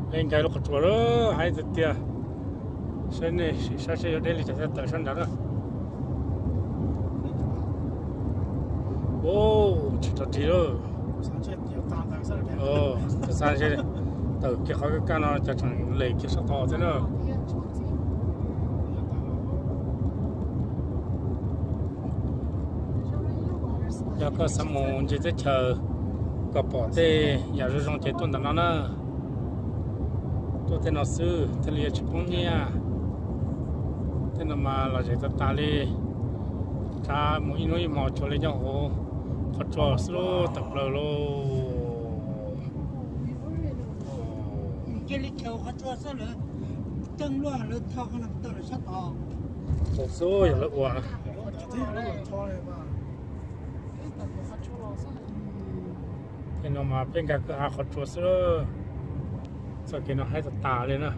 Deb nkag lub qhov tsua lawm, haib tiag tiag. Saib nej sim saib seb yuav deb li cas thiaj tawm sab nrad na. Tsis tau rig lawm. Txhob xav tawm kiag qhov kaj kaj no cas tseem lem kiag sab tod thiab na. Yog koj xav mus ncig teb chaws kom pom tej yam zoo zoo ces tuaj ntawm no na. Tuaj tej no xwb thiaj li yuav tsis poob nyiaj. Tej no mas los zem tas tas li. Rov mus ib hnub ib hmo tsuas li nyob hauv qhov tsua xwb tawm plaws lauj. Xub yog lawv ua. Tej no mas peb nkag kwj ha qhov tsua xwb. Txoj kev no haib tas tas li na.